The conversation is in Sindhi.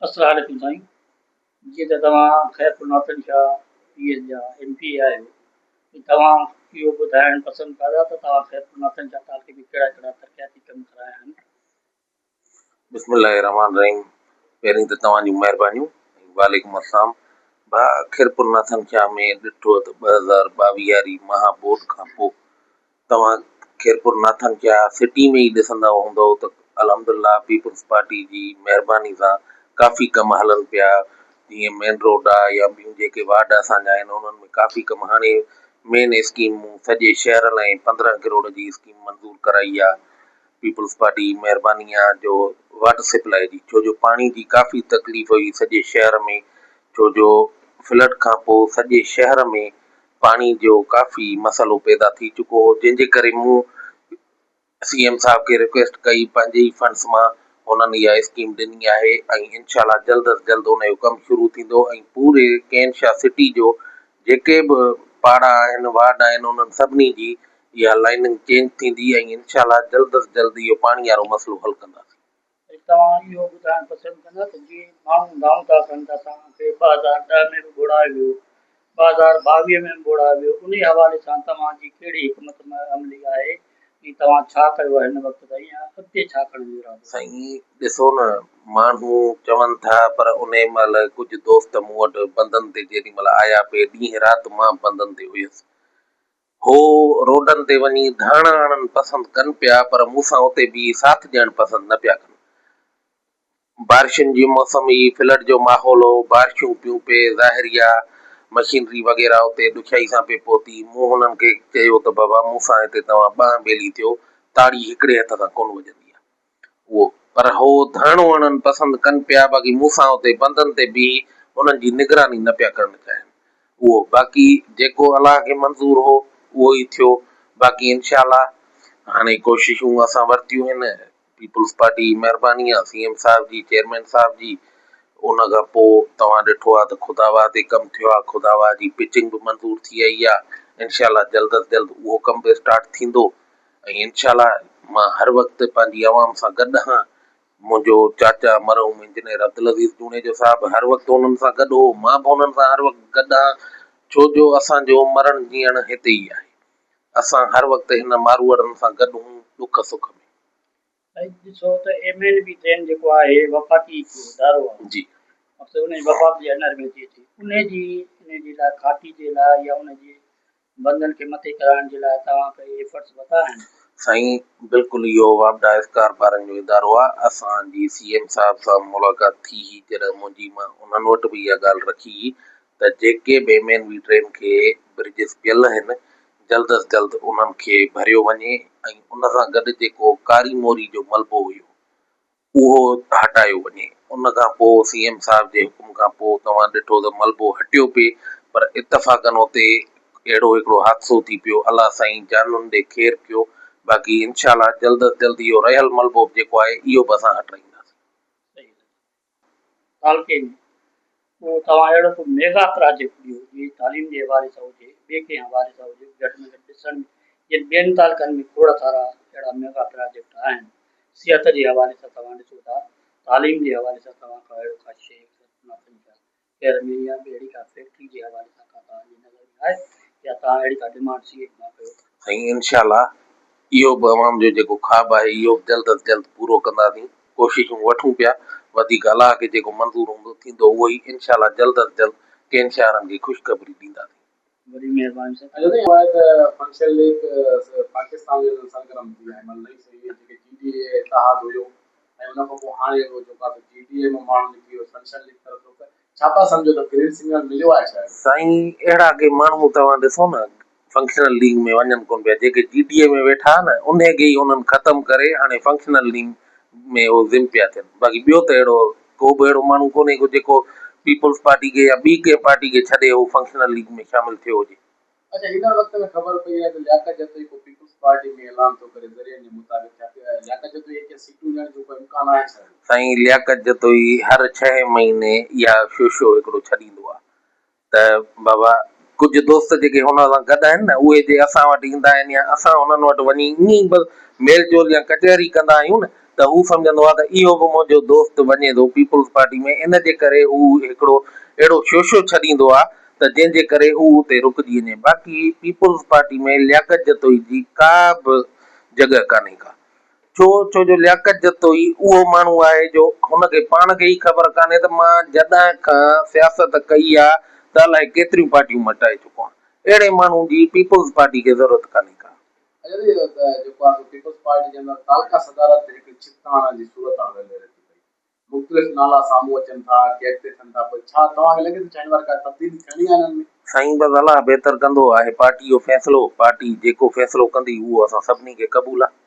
السلام عليڪم سائين جيئن ته توهان خيرپور ناٿن شاهه پي ايس جا ايم پي اي آهيو ته توهان اهو ٻڌائڻ پسند ڪندا ته توهان خيرپور ناٿن شاهه تعلقي ۾ ڪهڙا ڪهڙا ترقياتي ڪم ڪرايا آهن. بسم الله الرحمٰن الرحيم پهرين ته توهان جون مهربانيون ۽ وعليڪم السلام ڀاء خيرپور ناٿن شاهه ۾ ڏٺو ته 2022 واري مها ٻوڏ کان پوء توهان خيرپور ناٿن شاهه سٽي ۾ ئي ڏسندا هوندؤ ته الحمدالله پيپلز پارٽي جي مهرباني سان ڪافي ڪم هلن پيا جيئن مين روڊ آ يا ٻيون جيڪي وارڊ اسان جا آهن انهن ۾ ڪافي ڪم هاڻي مين اسڪيم مون سڄي شهر لاء 15 ڪروڙ جي اسڪيم منظور ڪرائي آ پيپلز پارٽي جي مهرباني آ جو واٽر سپلائي جي ڇو جو پاڻي جي ڪافي تڪليف هئي سڄي شهر ۾ ڇو جو فلڊ کان پوء سڄي شهر ۾ پاڻي جو ڪافي مسئلو پيدا ٿي چڪو هو جنهن جي ڪري مون سي ايم صاحب کي رڪويسٽ ڪئي پنهنجي ئي فنڊس مان هنن اها اسڪيم ڏني آهي ۽ انشاء الله جلد از جلد ان جو ڪم شروع ٿيندو ۽ پوري ڪين شاهه سٽي جو جيڪي به پاڙا آهن وارڊ آهن انهن سڀني جي اها لائننگ چينج ٿيندي ۽ انشاء الله جلد از جلد اهو پاڻي وارو مسئلو حل ڪنداسين. ۽ توهان اهو ٻڌائڻ پسند ڪندا ته جي ماڻهو دانهون ٿا ڪن ته اسان کي 2010 ۾ به ٻوڙايو ويو، 2022 ۾ به ٻوڙايو ويو، انهي حوالي سان توهان جي ڪهڙي حڪمت عملي آهي ۽ توهان ڇا ڪيو آهي هن وقت تائين ۽ اڳتي ڇا ڪرڻ جو ارادو آهي؟ سائين ڏسو نه ماڻهو چون ٿا پر انهي مهل ڪجهه دوست مون وٽ بندن تي جيڏي مهل آيا پئي ڏينهن رات مان بندن تي هيس هو روڊن تي وڃي ڌرڻا هڻڻ پسند ڪن پيا پر مون سان اتي بيهي ساٿ ڏيڻ پسند نه پيا ڪن. بارشن جي موسم هئي، فلڊ جو ماحول هو، بارشون پيون پئي، ظاهر اها مشينري وغيره اتي ڏکيائي سان پئي پهتي. مون هنن کي چيو ته بابا مون سان هتي توهان ٻانهن ٻيلي ٿيو، تاڙي هڪڙي هٿ سان ڪونه وڄندي آهي. اهو پر هو ڌرڻو هڻڻ پسند ڪن پيا باقي مون سان اتي بندن تي بيهي انهن جي نگراني نه پيا ڪرڻ چاهين اهو باقي جيڪو الله کي منظور هو اهو ئي ٿيو باقي انشاء الله هاڻي ڪوششون اسان ورتيون هن پيپلز پارٽي جي مهرباني آ سي ايم صاحب جي چيئرمين صاحب جي ان کان پو توهان ڏٺو آ ته خدا واهه تي ڪم ٿيو آ خدا واهه جي پچنگ به منظور ٿي آئي آ انشاء الله جلد از جلد اهو ڪم به اسٽارٽ ٿيندو ۽ انشاء الله مان هر وقت پنهنجي عوام سان گڏ هان. منهنجو چاچا مرحوم انجنيئر عبدالعزيز جوڻيجو صاحب هر وقت انهن سان گڏ هو، مان به انهن سان هر وقت گڏ هان، ڇو جو اسان جو مرڻ جيئڻ هتي ئي آهي. اسان هر وقت هن ماروئڙن سان گڏ هون ڏک سک ۾. سائين ڏسو ته ايم اين بي ٽرين جيڪو آهي وفاقي هڪڙو ادارو آهي. جي. مقصد ان جي وفاق جي انڊر ۾ اچي ٿي. انهي جي انهي جي لاء کاتي جي لاء يا ان جي بندن کي مٿي ڪرائڻ جي لاء توهان ڪي ايفرٽس ورتا آهن؟ سائين بلڪل اهو واپڊا اسڪار ٻارن جو ادارو آ اسان جي سي ايم صاحب سان ملاقات ٿي هئي جڏهن منهنجي مان انهن وٽ به اها ڳالهه رکي هئي ته جيڪي به ايم اين وي ڊرين کي برجز پيل آهن جلد از جلد انهن کي ڀريو وڃي ۽ ان سان گڏ جيڪو ڪاري موري جو ملبو هيو اهو هٽايو وڃي. ان کان پوء سي ايم صاحب جي حڪم کان پوء توهان ڏٺو ته ملبو هٽيو پئي پر اتفاقن اتي اهڙو هڪڙو حادثو ٿي پيو. الله سائين جانن ڏي خير ڪيو باقي انشاء الله جلد از جلد اهو رهيل ملبو به جيڪو آهي اهو به اسان هٽرائينداسين. صحيح تعلقي ۾ ڪو توهان اهڙو ڪو ميگا پراجيڪٽ ڏيو جيئن تعليم جي حوالي سان هجي ٻئي ڪنهن حوالي سان هجي گهٽ ۾ گهٽ ڏسڻ ۾ جيئن ٻين تعلقن ۾ کوڙ سارا اهڙا ميگا پراجيڪٽ آهن صحت جي حوالي سان توهان ڏسو ٿا تعليم جي حوالي سان توهان ڪا اهڙو ڪا شيء شهر ۾ يا ٻي اهڙي ڪا فيڪٽري جي حوالي سان ڪا توهان جي نظر ۾ آهي يا توهان اهڙي ڪا ڊمانڊ سي ايڇ مان ڪيو ٿا. سائين انشاء الله اهو به عوام جو جيڪو خواب آهي اهو به جلد از جلد پورو ڪنداسين ڪوششون وٺون پيا وڌيڪ الله کي جيڪو منظور هوندو ٿيندو اهو ئي انشاء الله جلد از جلد ڪين شهرن کي خوشخبري ڏينداسين. وڏي مهرباني سائين. اڄ تائين اهو آهي ته فنڪشنل ليگ پاڪستان جي اندر سرگرم ٿي آهي مطلب نئين سئي جيڪي جي ڊي اي اتحاد هيو ۽ ان کان پوء هاڻي اهو جيڪو آهي سو جي ڊي اي مان ماڻهو نڪري ويو فنڪشنل ليگ طرف رخ ڇا ٿا سمجهو ته گرين سگنل مليو آهي شايد. سائين اهڙا ڪي ماڻهو توهان ڏسو نه فنڪشنل ليگ ۾ وڃن ڪونه پيا جيڪي جي ڊي اي ۾ ويٺا ها نه انهي کي ئي انهن ختم ڪري هاڻي فنڪشنل ليگ ۾ هو ضم پيا ٿين باقي ٻيو ته اهڙو ڪو به اهڙو ماڻهو ڪونهي ڪو جيڪو پيپلز پارٽي کي يا ٻي ڪنهن پارٽي کي ڇڏي هو فنڪشنل ليگ ۾ شامل ٿيو هجي. اڇا هن وقت ۾ خبر پئي آهي ته لياقت جتوئي ڪو پيپلز پارٽي ۾ اعلان ٿو ڪري ذريعن جي مطابق ڇا لياقت جتوئي کي سيٽون ڏيڻ جو ڪو امڪان آهي ڇا؟ سائين لياقت جتوئي هر ڇهين مهيني اها شوشو هڪڙو ڇڏيندو آهي ته بابا ڪجهه دوست جيڪي هن سان گڏ آهن نه اهي جي اسان وٽ ايندا آهن يا اسان انهن وٽ وڃي ائين ئي بس ميل جول يا ڪچهري ڪندا آهيون نه ته هو سمجهندو آهي ته اهو به منهنجو دوست وڃي ٿو پيپلز پارٽي ۾ ان جي ڪري هو هڪڙو اهڙو شوشو ڇڏيندو آهي ته جنهن جي ڪري هو اتي رڪجي وڃي باقي پيپلز پارٽي ۾ لياقت جتوئي جي ڪا به جڳهه ڪانهي ڪا. ڇو؟ ڇو جو لياقت جتوئي اهو ماڻهو آهي جو هن کي پاڻ کي ئي خبر ڪانهي ته مان جڏهن کان سياست ڪئي آ ته الائي ڪيتريون پارٽيون مٽائي چڪو آهيان. اهڙي ماڻهو جي پيپلز پارٽي کي ضرورت ڪانهي ڪا. اڄ به جيڪو آهي سو پيپلز پارٽي جي اندر تعلقه صدارت تي هڪ ڇڪتاڻ جي صورتحال هلي رهي ٿي پئي. مختلف نالا سامهون اچن ٿا، ڪي اڳتي ٿين ٿا پوء ڇا توهان کي لڳي ٿو ڇا هن وار ڪا تبديلي ٿيڻي آهي انهن ۾؟ سائين بس الله بهتر ڪندو آهي پارٽي جو فيصلو پارٽي جيڪو فيصلو ڪندي اهو اسان سڀني کي قبول آ.